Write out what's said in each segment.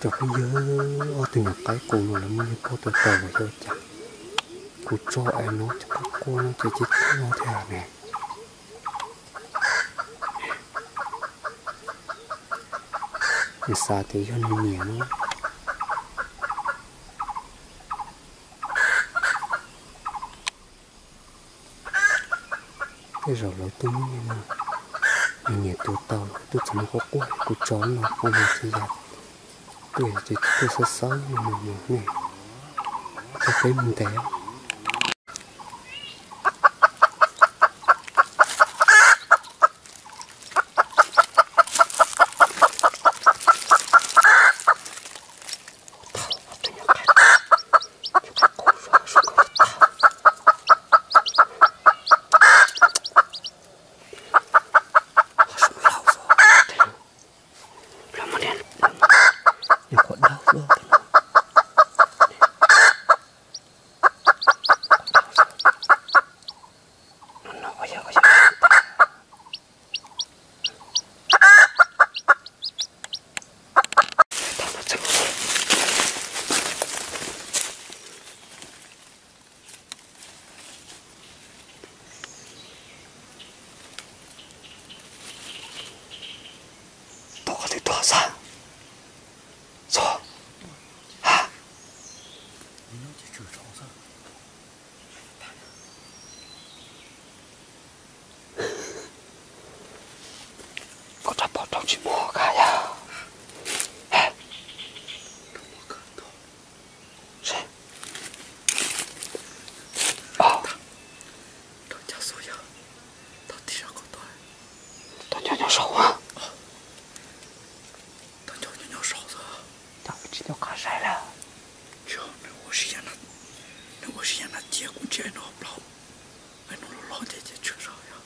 Cov phooj ywg, ob tug nyuam qaib qus no lawv muaj niag poj tau tau uas yog cas kuv tso es no cov qaib qus no ces ces tuag thiab ne. Nws xav tias yog nws niam no. Tej zaum lawv tuaj muab niag no, nws niam tua tau, kuv tuaj txog no quaj quaj, kuv tso no qhov no ces yog tuaj ces tuaj xawb xawb no no no ne, tuaj peb mus ntes. Tom qhov twg tuag xwb? Txog. Ha. Koj rab phom rau tsis muag kag yog. Tau nco nco saud. Tau nco nco saud. Tsis tau qab saib lawm. Nws ua si yam na cia kuv ntsia no plaub. No los los ces ces tshwm zog yog.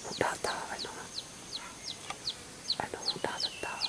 Hu dab tag no, no hu dab tag tag.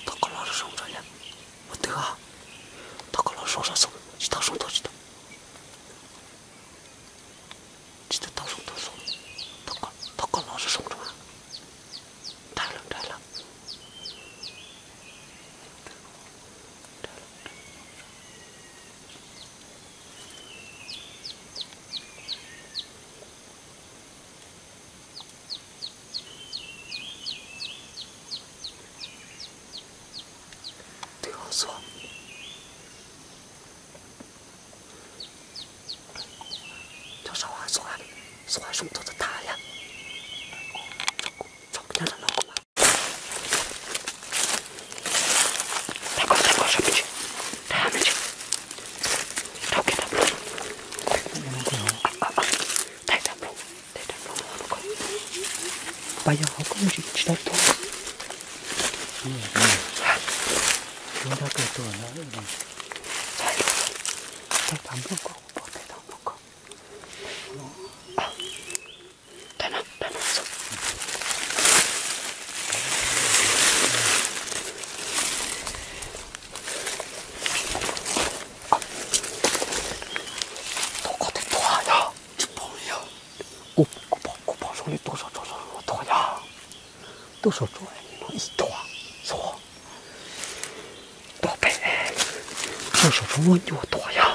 Thov koj los zoo zoo yom. Ua twg os? Thov koj los zoo zoo, tsis tau zoo tau tsis tau. Tsis tau tau zoo tau zoo. Thov koj los zoo zoo. Nrag lawm, nrag lawm. Twb ho xuas. Cov saum hav xuas, xuas hav zoov tau tag tag yom. Tso kuv nyob rau no kuv mam. Thaij koj, thaij koj sab me ntsis, thaij me ntsis. Rau kiag rau nplooj. Thaij rau nplooj, thaij rau nplooj no koj. Pab yog ho koj tsis tau tuag. Nrog kawg tuaj na. Thaum nplooj koj, kuv pom thaum nplooj koj. Thaum no, thaum no xwb. Thaum koj thaum tuaj yog tsis pom li yog. Kuv, kuv pom, kuv pom zoo li tuaj saum tsob, saum tsob tuaj yog. Tuaj saum tsob no ib tuaj, xyov. Tuaj pem, tuaj saum tsob huab nyuag tuaj yog.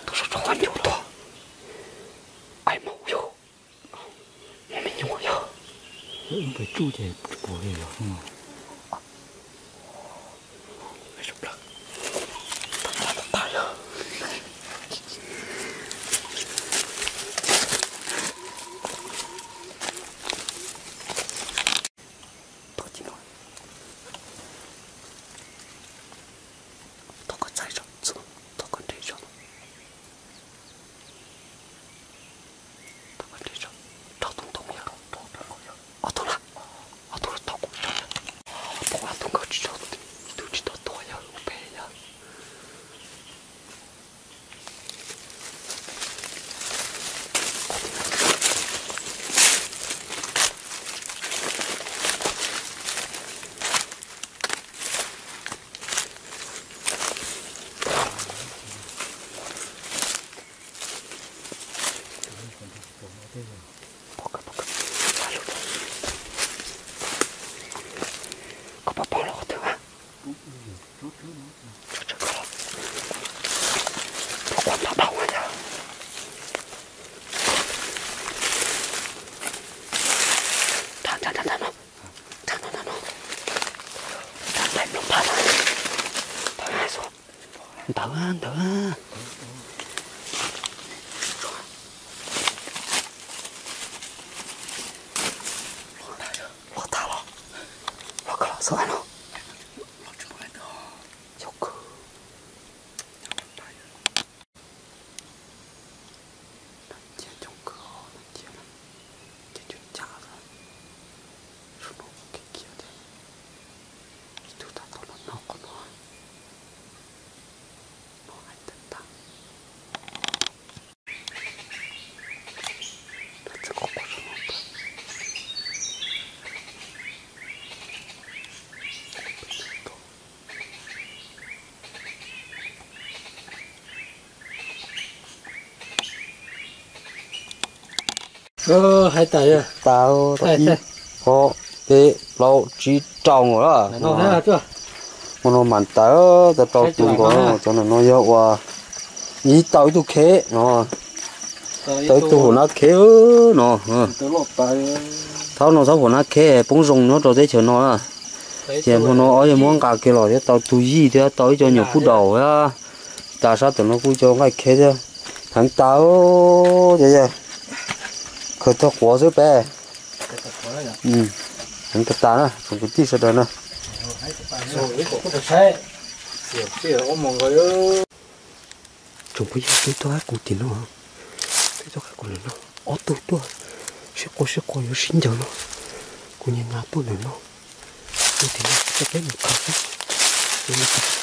Tuaj saum tsob huab nyuag tuaj. Ai, maum yog, maum me nyuam yog. Pem tsuj ces tsis pom li yog. Thov koj txaij zog, thov koj nres zog. Thov koj nres zog, rau tus ntoo yog, ob tug na, ob tug tau kuv zog, ob tug, ob tug nkawd tsis tau, ib tug tsis tau tuag yog, ua pem yog. Koj pom pom los qhov twg a? Tso tsawg koj los. Pom koj nrov dhau yog. Nrov, nrov, nrov, nrov no. Nrov no, nrov no. Nrov nplaim mloog phaj no. Ntawd, ntawd, ntawd. Los tag los, los kawg los xwb no. Yog kawg. Cia coob kawg, cia na, cia coob cas xwb. Zaum no kiag kiag thiab. Ib tug tab tom los noj qhov no. No hais tag tag. Lawv txawm qhov qhov zaum no tag. Hais tas, tas ib, ob, peb, plaub, tsib, rau nkaus lawm. Ua no mas tas, tau rau tus nkaus. Cov no yog ua ib tau ib tug kheb no, tau ib tug huam nab kheb no. Thaum no txhob huam nab kheb poob zoo nyob rau teb chaws no na. Ces hmo no ob yog muab nqa kiag los thiab tau tug yij thiab tau ib co nyuam pub daus thiab. Tas sab tom no kuj cov nqaij kheb thiab. Heev tas, ces khaws tag quav xwb peb. Heev tas tas na tsoom kwv tij sawv daws na. Tsoom phooj ywg, peb tuaj qab qus tim no, peb tuaj qab qus ntawm no, ob tug tuaj sib qua sib qua yuav sib ncaws no, kuv nyas nyas tuaj ntawm no. Tus tim no coj peb mus khaws xwb.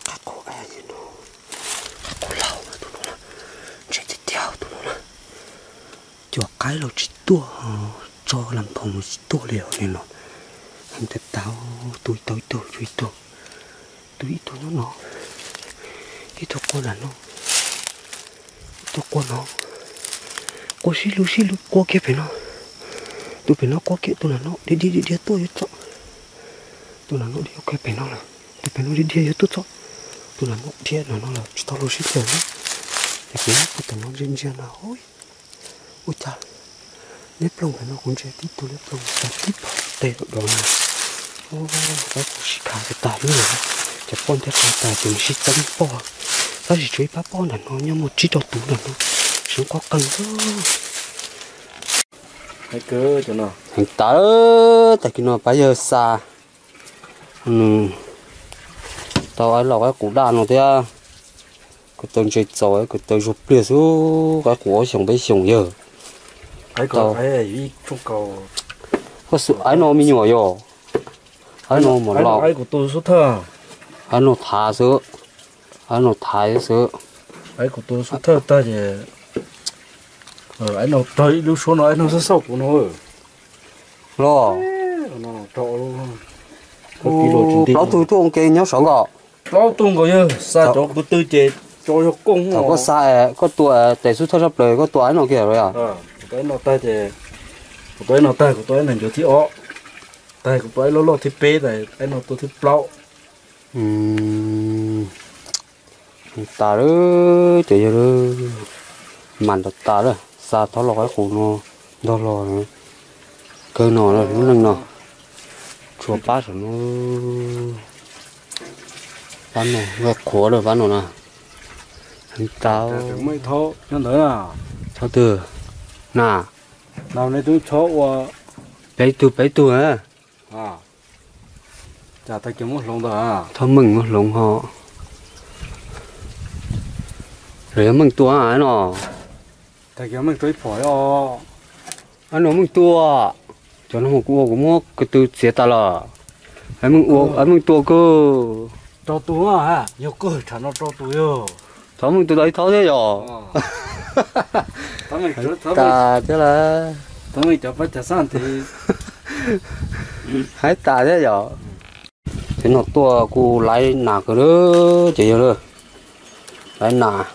Qab qus no, qab qus laug tus no na, ntshe tiag tiag tus no na. Cua qaib los tsis tuaj, tso las nphoos los tsis tuaj li os no. Heev tas tas, tus ib tug, tus ib tug, tus ib tug nyob no, ib tug qua nram no, ib tug qua no, qua sib lub sib lub qua kiag pem no. Tus pem no qua kiag, tus nram no dhia dhia dhia tuaj yuav txog. Tus nram no dhia kiag pem no lawm, tus pem no dhia dhia yuav tuaj txog. Tus nram no dhia nram no lawm tsis tau los sib ncaws na. Ces kuv nyob puag tom no ntsia ntsia no, ua cas liab ploog pem no kuv ntsia tib tug liab ploog tib pawg qe dov dov na. Tab kuv sib khav tag tag li, cov poj ntiab tag tag ces nws sib txeeb poj. Tab sis tshuav ib pab poj nram no nyob muaj tsib rau tus nram no, seev qhov qeeg. Heev tas, tag kis no pab yawg xa nws tau qaib laus qaib qus daj no thiab. Ko taw ntse txaus, ko taw zuag pliag xwb, qaib qus ob xyoos peb xyoos yawg. Koj xwm qaib no me nyuam yog, qaib no mos laus, qaib no thav xwb, qaib no thav xwb. Los, plaub tug tuaj ua ke nyob saud nkaus. Plaub tug nkaus yawg xa cov ko tw ces cov yog kooj. Thaum koj xa, koj tua tes xub thawj sab plaws koj tua qaib no kiag los yog? Kuv tua qaib no tag ces kuv tua qaib no tag, kuv tua qaib no ncuav thib ob tag, kuv tua qaib loj loj thib peb tas, qaib no tua thib plaub. Tas lawm ces yog lawm, mas nrov tas lawm, xa thov los qaib qus no ntog los kawg no lub neej no. Tshuav pab saum no, pab no, qhuav lawm pab no na. Heev tas. Thaub twg na? Peb tug peb tug na. Thaub Meej muab hloov ho. Los yog Meej tua no. Ab no Meej tua, cov no kuv ua kuv muab ko tw txiav tas lawm. Meej ua, Meej tua kawg. Thaub Meej tua tau ib thaub thiab yom. Tas thiab lawm. Haib tas thiab yom. Ces no tuaj kuj laib nas kawg lawm ces yog lawm. Laib nas,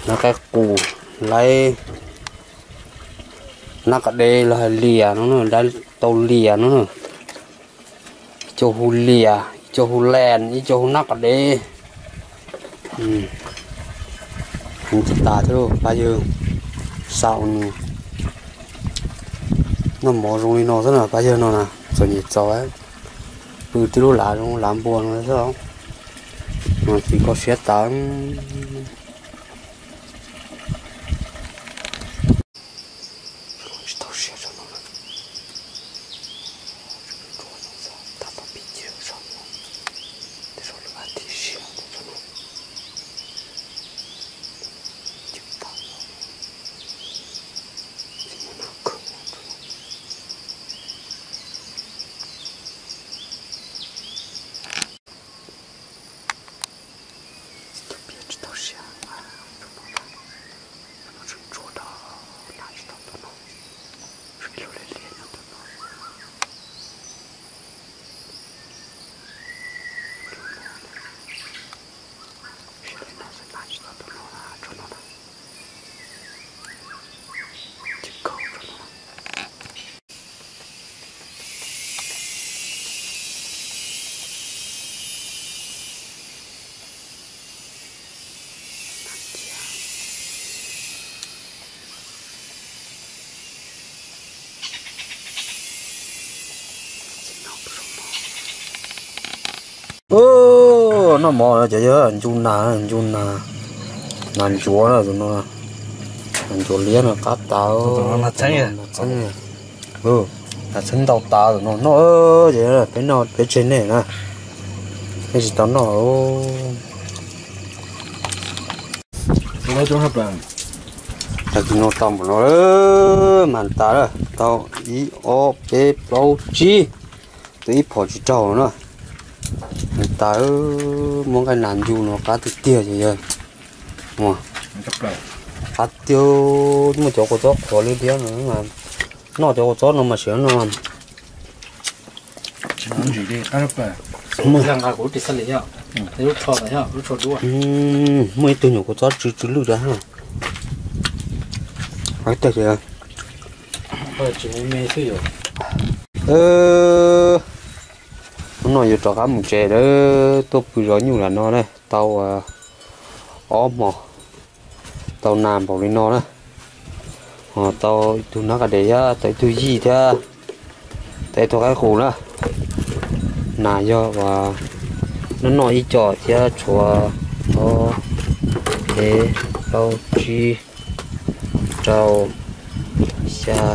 laib qaib qus, laib nab qab dev los hais lias no, laib tau lias no. Ib co hu lias, ib co hu lees, ib co hu nab qab dev. Heev tsis tas thiab lauj pab yawg. Xa ua nws noj mov zoo li no xwb na pab yawg no na, txom nyem txaus. Pw tib lub lav zoo lav npua no xwb. Tsis kho siab tas. Tsis tau siab, tsis tau siab, tseem ntsuag rau na, tsis tau tus no, tsis ib lub liab liab nyob tus no. Siab li no xwb na, tsis tau tus no na, tso no na. Ces kaum tso no na. Noj mov cov yog ncu nas, ncu nas, nas ncuav na tus no, nas ncuav liab no qab tas. Nas txheeb ntau tas tus no noj ces peb noj peb tseg nej na, nej tsis tau noj. Tag kis no tau npaum no, mas tas lawm, tau ib ob peb plaub tsib, tau ib phom tsis raug no na. Mas tas, muab nqaij nas ncu no qab tiag tiag ces yog qab tiag, muaj cov kua txob qhuav liab liab no, noj cov kua txob no mas siav no. Muaj ib tug nyuam kua txob tsw tsw lwj rau. Hnub no yuav rov qab mus tsev lawm, tuaj pw zov nyuj lam no na, tau ob hmo, tau nas npaum li no na. Tau ib tug nab qa dev thiab, tau ib tug yij thiab, Tej tug qaib qus na, nas yog uas noj noj ib co thiab tshuav ob, peb, plaub, tsib, rau, xya,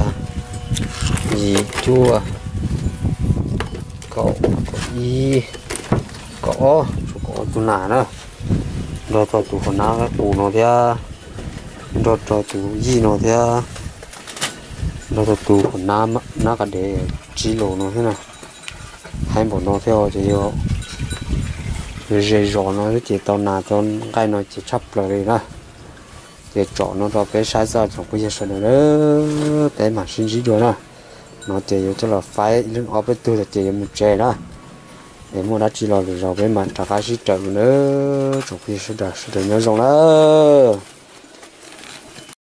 yim, cuaj, kaum, kaum ib, kaum ob, tshuav kaum ob tug nas na, nrog rau tus qhuav nab qaib qus no thiab, nrog rau tus yij no thiab, nrog rau tus qhuav nab, nab qab dev tsib lus no thiab na. Haib npaum no thiab ces yog ze zos no ces tau nas tau nqaij no ces tshaj plaws li na. Ces tsom no rau peb saib xwb tsoom phooj ywg sawv daws, peb mam sib ntsib dua na. No ces yuav coj los faib ib leeg ob peb tug ces yuav mus tsev na. Es muaj dab tsi los lwm zaus peb mam rov qab sib raws mus na. Tsoom phooj ywg sawv daws, sawv daws nyob zoo na.